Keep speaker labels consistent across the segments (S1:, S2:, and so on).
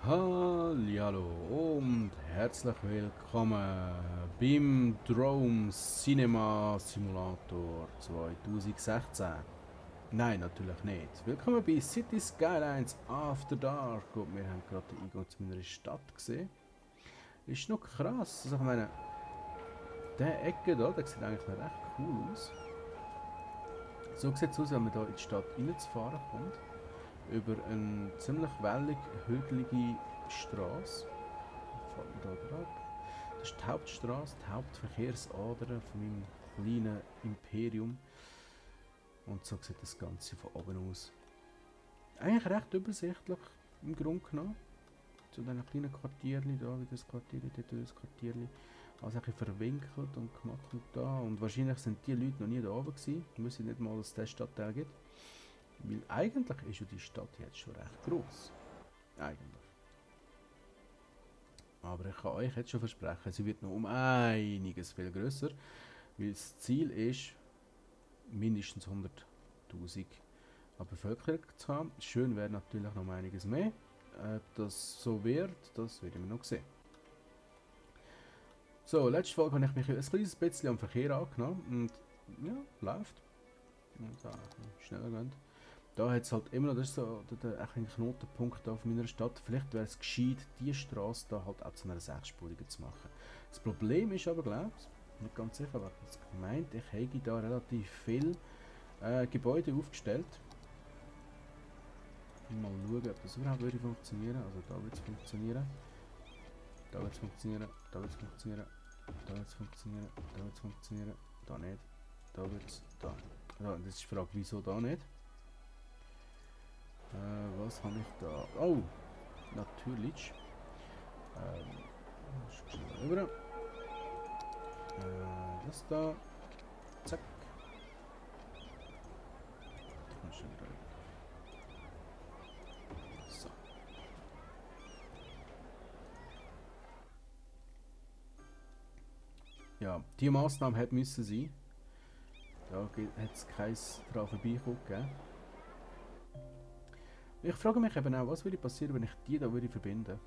S1: Hallo und herzlich willkommen beim Drone Cinema Simulator 2016. Nein, natürlich nicht. Willkommen bei City Skylines After Dark. Und wir haben gerade den Eingang zu meiner Stadt gesehen. Ist noch krass. Also ich meine, der Ecke da, der sieht eigentlich noch recht cool aus. So sieht es aus, wenn man hier in die Stadt reinzufahren kommt. Über eine ziemlich wellig, hügelige Straße. Fahren wir hier gerade ab. Das ist die Hauptstraße, die Hauptverkehrsader von meinem kleinen Imperium. Und so sieht das Ganze von oben aus. Eigentlich recht übersichtlich im Grunde genommen. Zu diesen kleinen Quartierchen da, wie das Quartierchen, dort das Quartierchen. Also ein bisschen verwinkelt und gemacht da. Und wahrscheinlich sind die Leute noch nie da oben gewesen. Wissen nicht mal, dass es diesen Stadtteil gibt. Weil eigentlich ist ja die Stadt jetzt schon recht groß. Eigentlich. Aber ich kann euch jetzt schon versprechen, sie wird noch um einiges viel grösser. Weil das Ziel ist, mindestens 100.000 an Bevölkerung zu haben. Schön wäre natürlich noch einiges mehr. Ob das so wird, das werden wir noch sehen. So, letzte Folge habe ich mich ein kleines bisschen am Verkehr angenommen und ja, läuft. Und da schneller gehen. Da hat es halt immer noch, das ist so der Knotenpunkt auf meiner Stadt. Vielleicht wäre es gescheit, die Straße da halt auch zu einer 6-spurigen zu machen. Das Problem ist aber, glaube ich, nicht ganz sicher, wer das gemeint, ich habe da relativ viele Gebäude aufgestellt. Mal schauen, ob das überhaupt würde funktionieren. Also da wird es funktionieren. Da wird es funktionieren. Da wird es funktionieren. Da wird es funktionieren. Da wird es funktionieren. Da nicht. Da wird es. Da. Ja, das ist die Frage, wieso da nicht? Was habe ich da? Oh! Natürlich. Schnell rüber. Das da. Zack. Und schnell rüber. So. Ja, die Maßnahme hätte müssen sein. Da hat es keins dran vorbeikommen gegeben. Ich frage mich eben auch, was würde passieren, wenn ich die da würde verbinden?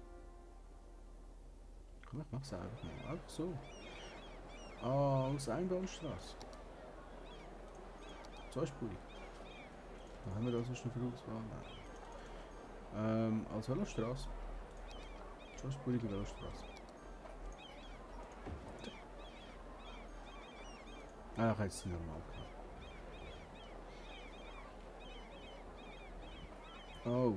S1: Komm, ich mach's einfach mal. Einfach so. Als Einbahnstraße. Zweispurig. Was haben wir da sonst noch für Auswahl? Nein. Als Velostraße. Zweispurige Velostraße. Ah, ich hätte es normal gehabt. Oh.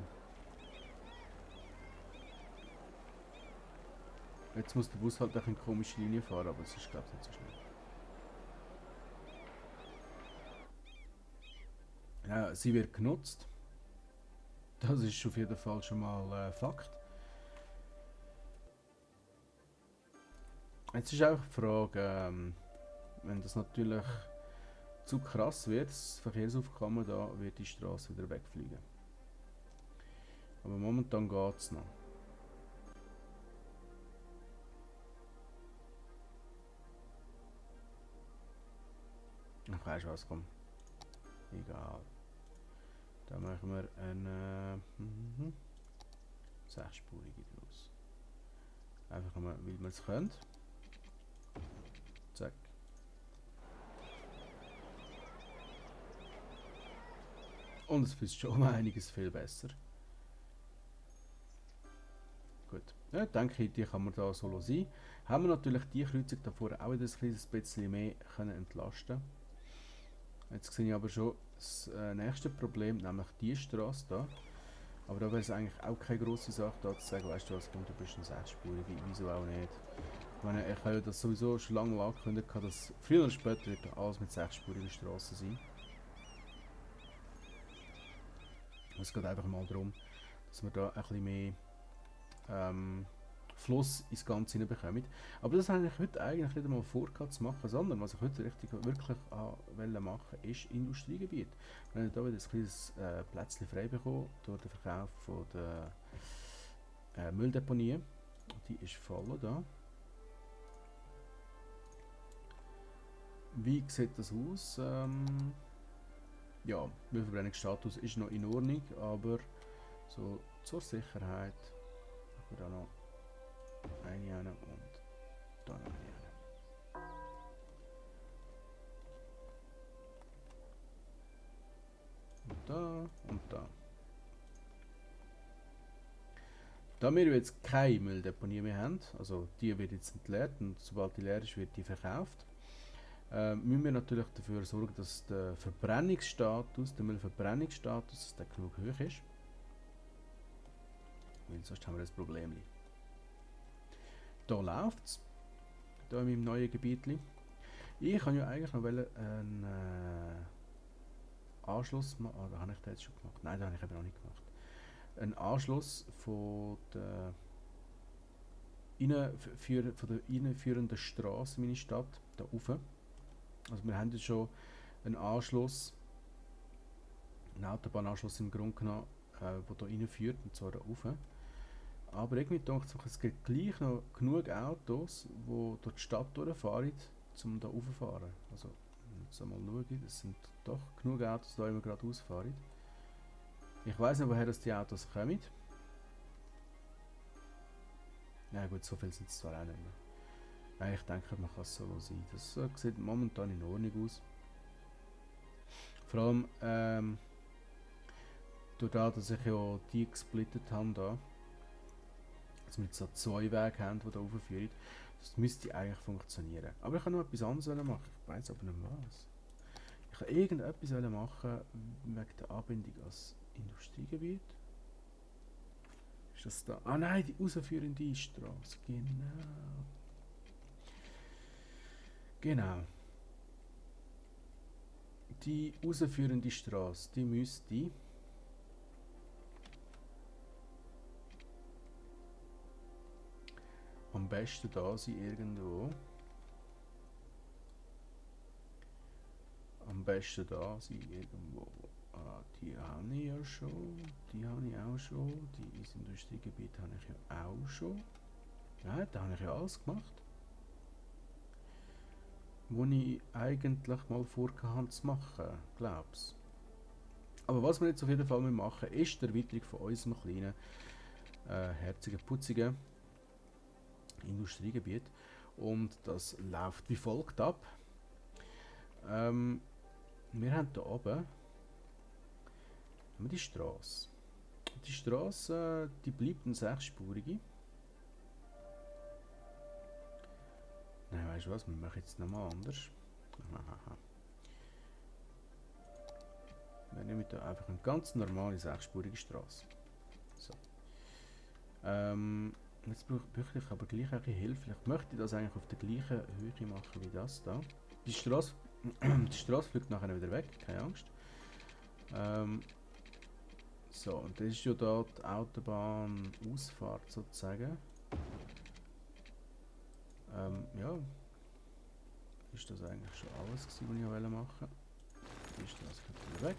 S1: Jetzt muss der Bus halt eine komische Linie fahren, aber es ist glaube ich nicht so schnell. Ja, sie wird genutzt. Das ist auf jeden Fall schon mal Fakt. Jetzt ist auch die Frage, wenn das natürlich zu krass wird, das Verkehrsaufkommen da, wird die Straße wieder wegfliegen. Aber momentan geht es noch. Ach, weißt du was, komm. Egal. Da machen wir eine 6-spurige draus. Einfach nur, weil wir es können. Zack. Und es ist schon um einiges viel besser. Gut. Ja, denke ich, die kann man da solo sein. Haben wir natürlich die Kreuzung davor auch wieder ein kleines bisschen mehr können entlasten. Jetzt sehe ich aber schon das nächste Problem, nämlich die Straße da. Aber da wäre es eigentlich auch keine grosse Sache, da zu sagen, weißt du was, komm, du bist ein 6-spurig, wieso auch nicht. Ich meine, ich habe ja das sowieso schon lange angekündigt, dass früher oder später wird alles mit 6-spurigen Straßen sein. Es geht einfach mal darum, dass wir da ein bisschen mehr Fluss ins Ganze hineinbekommen. Aber das habe ich heute eigentlich nicht einmal vor zu machen, sondern was ich heute wirklich machen ist Industriegebiet. Wir haben hier wieder ein kleines Plätzchen frei bekommen durch den Verkauf von der Mülldeponie. Die ist voll da. Wie sieht das aus? Ja, Müllverbrennungsstatus ist noch in Ordnung, aber so zur Sicherheit wir da noch eine rein und da noch eine rein. Und da und da. Da wir jetzt keine Mülldeponie mehr haben, also die wird jetzt entleert und sobald die leer ist, wird die verkauft, müssen wir natürlich dafür sorgen, dass der Verbrennungsstatus, der Müllverbrennungsstatus, dass der genug hoch ist. Weil sonst haben wir das Problem. Hier läuft es, hier in meinem neuen Gebiet. Ich kann ja eigentlich noch einen Anschluss machen. Oh, da habe ich das jetzt schon gemacht. Nein, da habe ich eben noch nicht gemacht. Einen Anschluss von der innenführenden Straße in meine Stadt, da rauf. Also wir haben jetzt schon einen Anschluss, einen Autobahnanschluss im Grunde genommen, der hier reinführt, und zwar da rauf. Aber irgendwie denke ich, es gibt gleich noch genug Autos, die durch die Stadt durchfahren, um da raufzufahren. Also, jetzt einmal schauen, es sind doch genug Autos, die immer gerade ausfahren. Ich weiss nicht, woher die Autos kommen. Ja gut, so viel sind es zwar auch nicht mehr. Nein, ich denke, man kann es so sein. Das sieht momentan in Ordnung aus. Vor allem durch das, dass ich ja die gesplittet habe, da, dass wir jetzt so zwei Wege haben, die da raufführen, das müsste eigentlich funktionieren. Aber ich kann noch etwas anderes machen. Ich weiß aber nicht was. Ich kann irgendetwas machen wegen der Anbindung als Industriegebiet. Ist das da? Ah nein, die rausführende Straße. Genau. Genau. Die rausführende Straße, die müsste am besten da sein irgendwo. Am besten da sein irgendwo. Ah, die habe ich ja schon. Die habe ich auch schon. Das Industriegebiet habe ich ja auch schon. Ja, da habe ich ja alles gemacht. Wo ich eigentlich mal vorgehabt zu machen, glaub's. Aber was wir jetzt auf jeden Fall machen, ist die Erweiterung von unserem kleinen, herzigen, putzigen Industriegebiet. Und das läuft wie folgt ab. Wir haben hier oben die Straße. Die Straße, die bleibt eine sechsspurige. Nein, weißt du was? Wir machen jetzt nochmal anders. Wir nehmen hier einfach eine ganz normale sechsspurige Straße. So. Jetzt brauche ich aber gleich ein Hilfe. Ich möchte das eigentlich auf der gleichen Höhe machen wie das da. Die Straße fliegt nachher wieder weg, keine Angst. So, und das ist ja da die Autobahnausfahrt sozusagen. Ja, ist das eigentlich schon alles gewesen, was ich machen wollte. Die Straße geht wieder weg.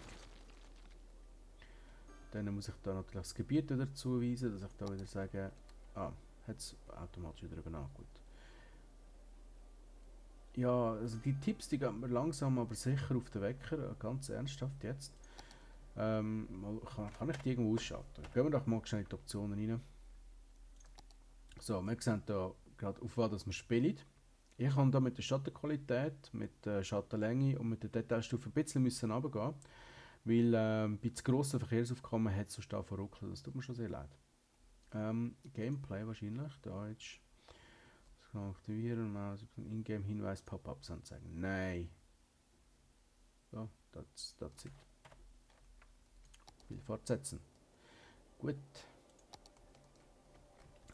S1: Dann muss ich da natürlich das Gebiet dazu weisen, dass ich da wieder sage, hat es automatisch wieder übernommen. Gut. Ja, also die Tipps, die gehen mir langsam aber sicher auf den Wecker, ganz ernsthaft jetzt. Kann ich die irgendwo ausschalten? Gehen wir doch mal schnell in die Optionen rein. So, wir sehen hier gerade auf was wir spielen. Ich kann da mit der Schattenqualität, mit der Schattenlänge und mit der Detailstufe ein bisschen runtergehen, weil bei zu grossen Verkehrsaufkommen hat es so stark verruckelt. Das tut mir schon sehr leid. Gameplay wahrscheinlich, Deutsch. Das kann man aktivieren, mal Ingame-Hinweis, Pop-ups anzeigen. Nein. So, that's it. Will fortsetzen. Gut.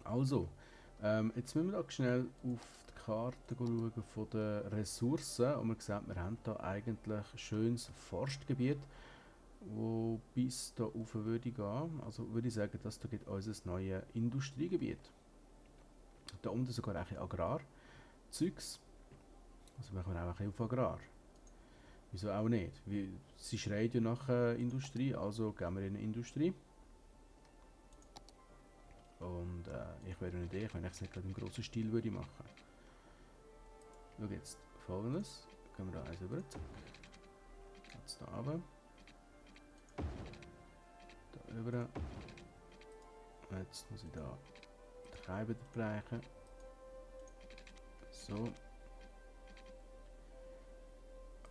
S1: Also, jetzt müssen wir da schnell auf die Karte schauen von den Ressourcen und man sieht, wir haben da eigentlich ein schönes Forstgebiet, wo bis da rauf würde gehen. Also würde ich sagen, das da gibt unser neues Industriegebiet. Da unten sogar ein Agrar-Zeugs. Also machen wir auch ein bisschen auf Agrar. Wieso auch nicht? Sie schreit ja nach Industrie, also gehen wir in die Industrie. Und ich wäre eine Idee, wenn ich es nicht gerade im grossen Stil würde machen. Schau jetzt folgendes. Gehen wir da eins über. Zack. Jetzt da runter. Da über. Jetzt muss ich da Scheiben brechen. So.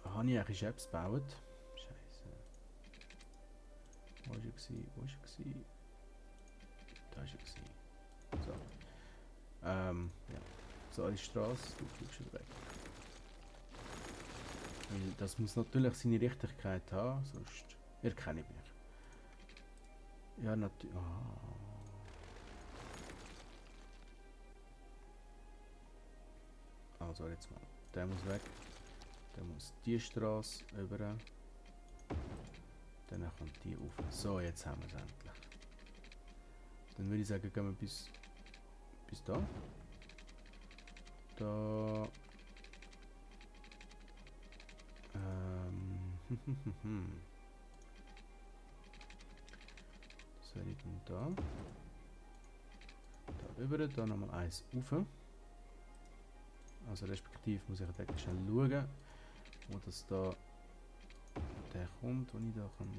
S1: Habe ich eigentlich Apps gebaut? Scheiße. Wo war er? Wo war er? Da war er. So. Ja. So, eine Straße, du fliegst wieder weg. Weil das muss natürlich seine Richtigkeit haben, sonst erkenne ich mich. Ja, natürlich. Also jetzt mal. Der muss weg. Der muss die Straße über. Dann kommt die auf. So, jetzt haben wir es endlich. Dann würde ich sagen, gehen wir bis da. Da. Was wäre denn da? Da über, da nochmal eins rauf. Also respektive muss ich direkt schnell schauen, wo das da der kommt, wo ich da kann.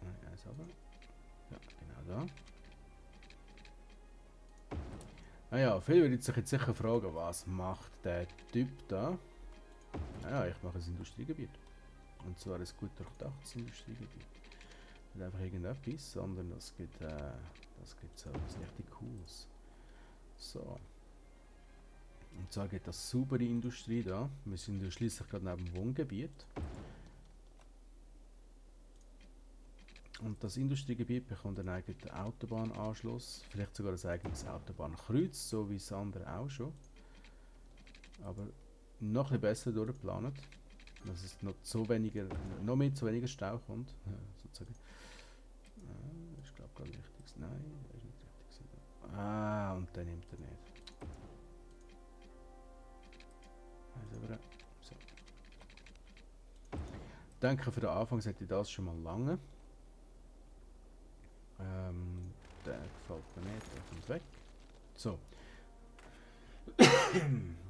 S1: Nein, eins runter. Ja, genau da. Ah ja, viele würden sich jetzt sicher fragen, was macht der Typ da? Naja, ich mache ein Industriegebiet. Und zwar ein gut durchdachtes Industriegebiet. Nicht einfach irgendetwas, sondern das gibt so etwas richtig Cooles. So. Und zwar geht das saubere Industrie da. Wir sind ja schließlich gerade neben dem Wohngebiet. Und das Industriegebiet bekommt einen eigenen Autobahnanschluss, vielleicht sogar ein eigenes Autobahnkreuz, so wie das andere auch schon. Aber noch ein bisschen besser durchgeplant, dass es noch mehr zu weniger Stau kommt, sozusagen. Das ist glaube ich gerade richtig. Nein, das ist nicht richtig. Ah, und dann nimmt er nicht. Also, so. Ich denke, für den Anfang sollte das schon mal lange. Der gefällt mir nicht, der kommt weg. So.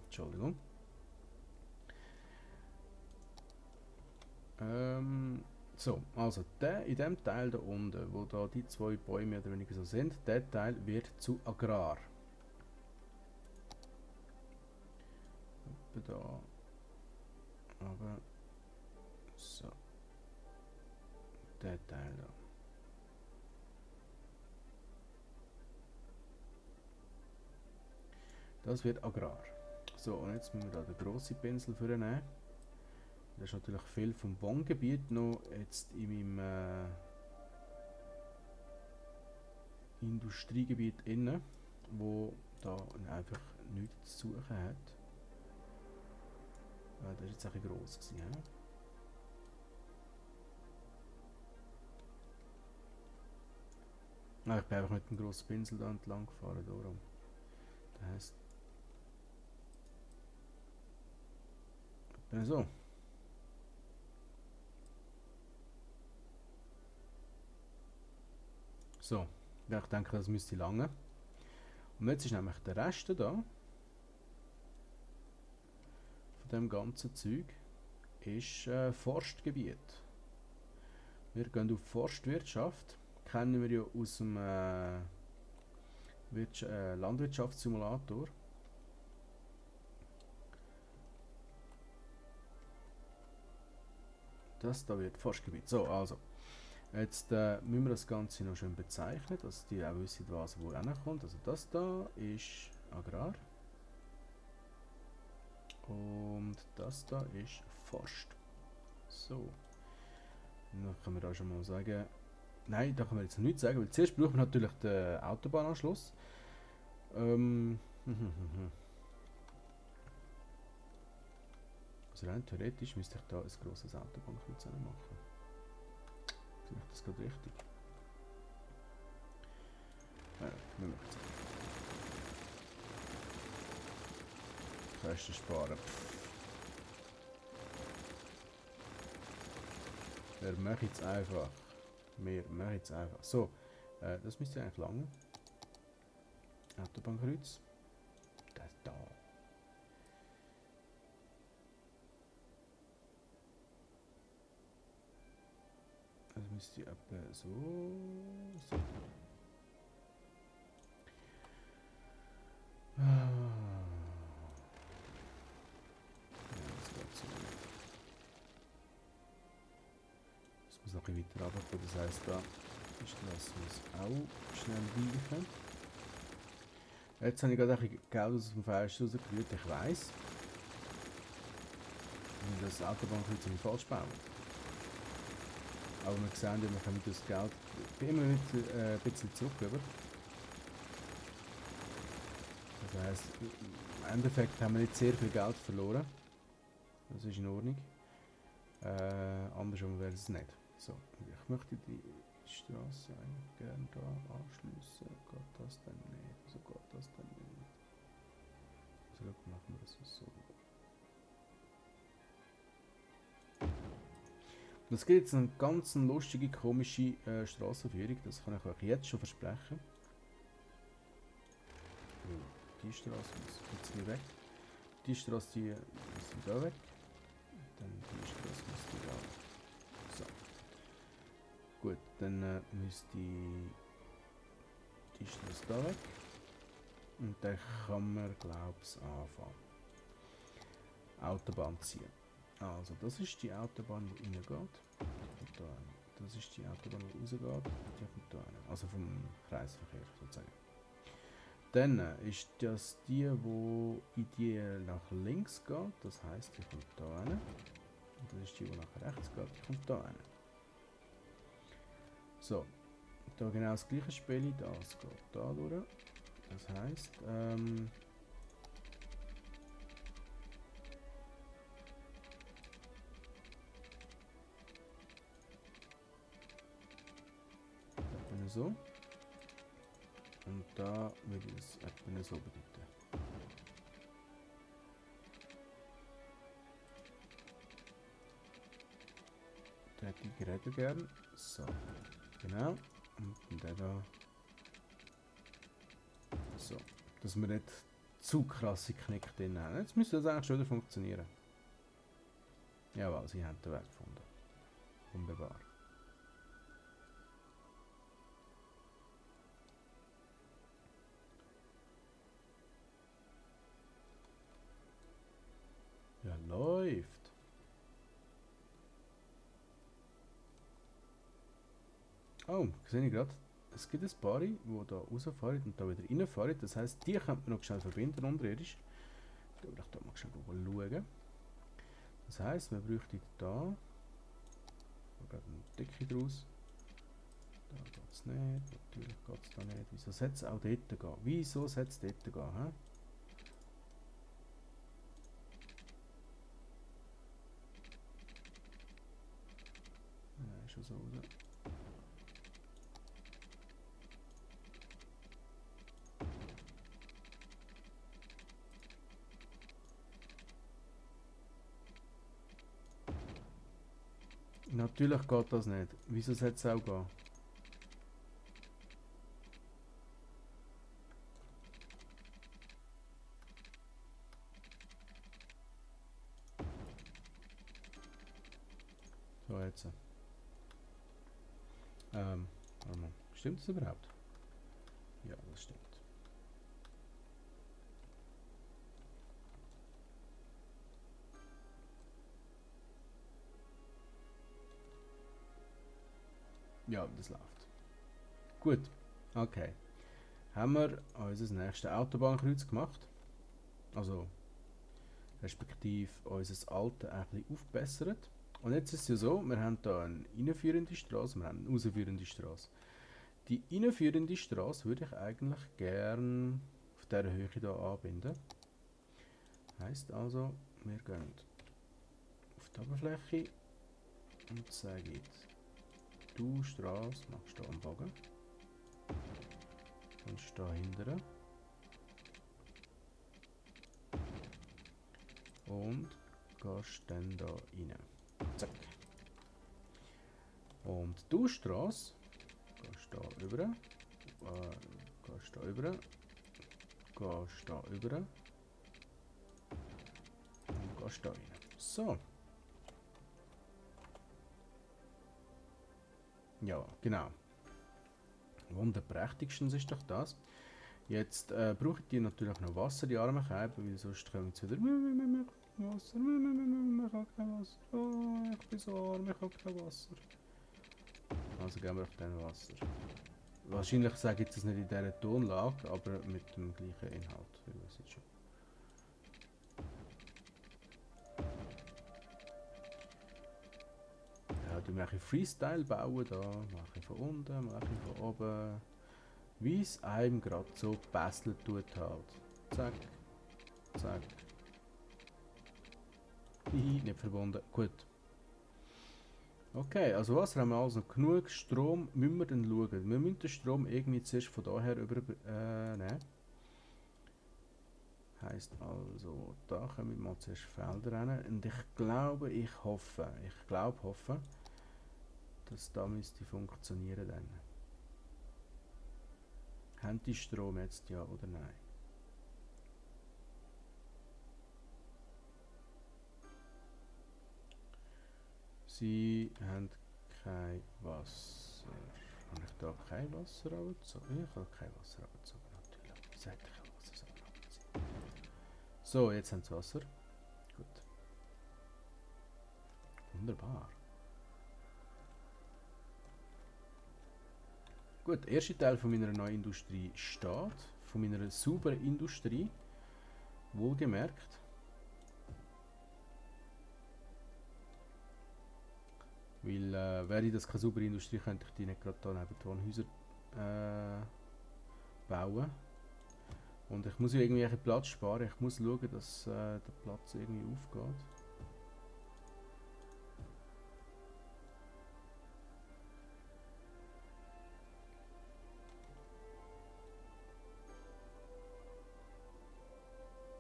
S1: Entschuldigung. So, also in dem Teil da unten, wo da die zwei Bäume mehr oder weniger so sind, der Teil wird zu Agrar. Da. Aber so. Der Teil da. Das wird Agrar. So, und jetzt müssen wir da den grossen Pinsel für nehmen. Das ist natürlich viel vom Wohngebiet noch jetzt in meinem Industriegebiet inne, wo da einfach nichts zu suchen hat. Das war jetzt ein bisschen gross gewesen, ja? Nein, ich bin einfach mit dem grossen Pinsel da entlang gefahren, darum. Das heisst, so. So, ja, ich denke, das müsste lange. Und jetzt ist nämlich der Rest da von dem ganzen Zeug ist Forstgebiet. Wir gehen auf Forstwirtschaft. Kennen wir ja aus dem Landwirtschaftssimulator. Das da wird Forstgebiet. So, also. Jetzt müssen wir das Ganze noch schön bezeichnen, dass die auch wissen, was wo hinkommt. Also das da ist Agrar. Und das da ist Forst. So. Dann können wir da schon mal sagen. Nein, da können wir jetzt noch nichts sagen, weil zuerst brauchen wir natürlich den Autobahnanschluss. Also rein theoretisch müsste ich da ein grosses Autobahnkreuz machen. Sehe ich das gerade richtig? Ja, wir machen es. Kosten sparen. Wir machen es einfach. So, das müsste eigentlich lange. Autobahnkreuz. Das da. Das müsste etwa so. noch ein bisschen weiter runter. Das heisst, da ist das muss auch schnell weichen. Jetzt habe ich gerade ein bisschen Geld aus dem Fenster rausgerührt, ich weiss. Weil das Autobahnkreuz ziemlich falsch bauen. Aber wir sehen, wir kommen das Geld immer wieder ein bisschen zurück. Das heisst, im Endeffekt haben wir nicht sehr viel Geld verloren. Das ist in Ordnung. Andersrum wäre es nicht. So, ich möchte die Straße eigentlich gerne da anschließen. Geht das dann nicht? Also geht das dann nicht? Also machen wir das so. Das gibt jetzt eine ganz lustige, komische Strassenführung. Das kann ich euch jetzt schon versprechen. Die Straße muss jetzt nicht weg. Die Straße die muss da weg. Dann die Straße muss die da weg. So. Gut, dann müsste die Straße da weg. Und dann kann man, glaube ich, anfangen. Autobahn ziehen. Also, das ist die Autobahn, die reingeht. Das ist die Autobahn, die rausgeht. Die kommt da rein. Also vom Kreisverkehr sozusagen. Dann ist das die, wo in die nach links geht. Das heisst, die kommt da rein. Und das ist die, die nach rechts geht. Die kommt da rein. So. Da genau das gleiche Spiel. Das geht da durch. Das heisst, so. Und da würde ich es etwa so bedeuten. Da hätte ich gerade gern. So. Genau. Und der da. So. Dass wir nicht zu krasse Knick drin haben. Jetzt müsste das eigentlich schon wieder funktionieren. Jawohl, sie haben den Weg gefunden. Wunderbar. Ja, läuft. Oh, sehe ich gerade. Es gibt ein paar, die da rausfahren und da wieder reinfahren. Das heisst, die könnte man noch schnell verbinden unterirdisch. Da will ich da mal schnell schauen. Das heisst, wir bräuchten da gerade eine Decke draus. Da geht es nicht. Natürlich geht es da nicht. Wieso sollte es auch dort gehen? Wieso sollte es dort gehen? He? Ja, ist schon so raus. Natürlich geht das nicht. Wieso sollte es auch gehen? So, jetzt. Warte mal. Stimmt das überhaupt? Ja, das stimmt. Ja, das läuft. Gut. Okay. Haben wir unser nächstes Autobahnkreuz gemacht. Also, respektive unser alte ein bisschen aufgebessert. Und jetzt ist es ja so, wir haben hier eine reinführende Straße, wir haben eine rausführende Straße. Die reinführende Straße würde ich eigentlich gerne auf dieser Höhe hier anbinden. Heisst also, wir gehen auf die Oberfläche und sagen, du Straße machst hier am Bogen. Und da hinten. Und gehst dann da rein. Zack. Und du Straße gehst da rüber. Gehst da rüber. Gehst da rüber. Und gehst da rein. So. Ja, genau. Wunderprächtigstens ist doch das. Jetzt brauche ich natürlich noch Wasser, die armen Käfer, weil sonst kommen sie wieder Wasser, ich habe kein Wasser, oh, ich bin so arm, ich habe kein Wasser. Also geben wir auf den Wasser. Wahrscheinlich sage ich das nicht in dieser Tonlage, aber mit dem gleichen Inhalt. Ich weiß jetzt schon. Ja, du machst Freestyle bauen da, mache ich von unten, mache ich von oben. Wie es einem gerade so gebesselt tut halt. Zack, zack. Hihi, nicht verbunden. Gut. Okay, also Wasser haben wir also genug. Strom müssen wir dann schauen. Wir müssen den Strom irgendwie zuerst von daher über nehmen. Heisst also, da können wir mal zuerst Felder rein. Und ich hoffe, dass da müsste funktionieren dann. Haben die Strom jetzt, ja oder nein? Sie haben kein Wasser. Habe ich da kein Wasser abgezogen? Ich habe kein Wasser abgezogen, natürlich. Wieso hätte ich kein Wasser abgezogen? So, jetzt haben sie Wasser. Gut. Wunderbar. Gut, der erste Teil von meiner neuen Industrie steht. Von meiner sauberen Industrie. Wohlgemerkt. Weil, wäre das keine saubere Industrie, könnte ich die nicht gerade da neben Wohnhäuser bauen. Und ich muss ja irgendwie Platz sparen. Ich muss schauen, dass der Platz irgendwie aufgeht.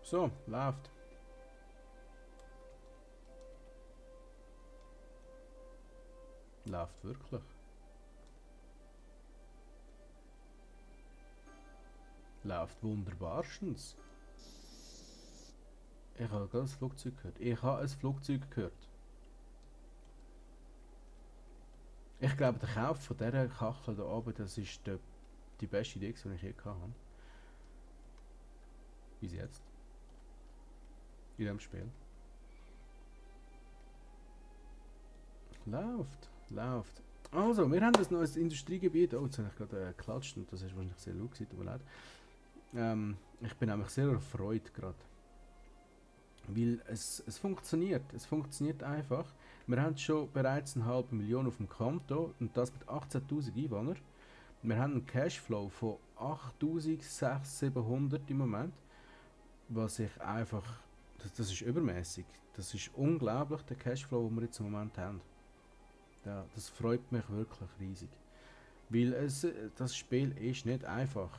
S1: So, läuft. Läuft wirklich. Läuft wunderbarstens. Ich habe gerade ein Flugzeug gehört. Ich glaube, der Kauf von dieser Kachel da oben, das ist die beste Idee, die ich je hatte. Bis jetzt. In diesem Spiel. Läuft. Also, wir haben ein neues Industriegebiet. Oh, jetzt habe ich gerade geklatscht und das ist wahrscheinlich sehr laut gewesen, tut mir leid. Ich bin nämlich sehr erfreut gerade. Weil es funktioniert einfach. Wir haben schon bereits 500.000 auf dem Konto und das mit 18.000 Einwohnern. Wir haben einen Cashflow von 8.600-700 im Moment. Was ich einfach... Das ist übermäßig. Das ist unglaublich, der Cashflow, den wir jetzt im Moment haben. Ja, das freut mich wirklich riesig. Weil das Spiel ist nicht einfach.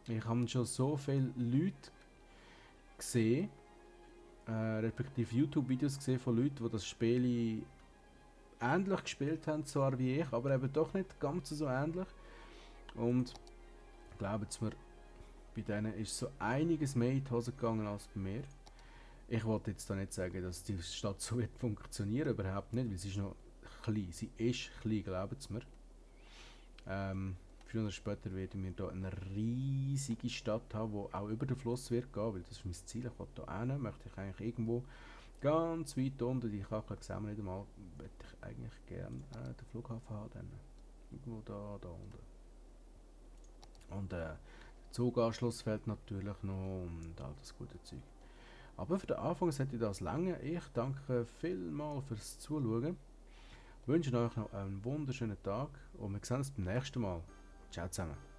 S1: Ich habe schon so viele Leute gesehen, respektive YouTube-Videos gesehen von Leuten, die das Spiel ähnlich gespielt haben, zwar wie ich, aber eben doch nicht ganz so ähnlich. Und glaubt mir, bei denen ist so einiges mehr in die Hose gegangen als bei mir. Ich wollte jetzt da nicht sagen, dass die Stadt so wird funktionieren, überhaupt nicht, weil sie ist noch klein. Sie ist klein, glaubt mir. Früher oder später werden wir hier eine riesige Stadt haben, die auch über den Fluss wird gehen, weil das ist mein Ziel. Ich will hier hin, möchte ich eigentlich irgendwo ganz weit unten, die Kacke sehen wir nicht einmal, möchte ich eigentlich gerne den Flughafen haben. Dann. Irgendwo da unten. Und der Zuganschluss fehlt natürlich noch und all das gute Zeug. Aber für den Anfang sollte das lange. Ich danke vielmals fürs Zuschauen. Ich wünsche euch noch einen wunderschönen Tag und wir sehen uns beim nächsten Mal. Ciao zusammen.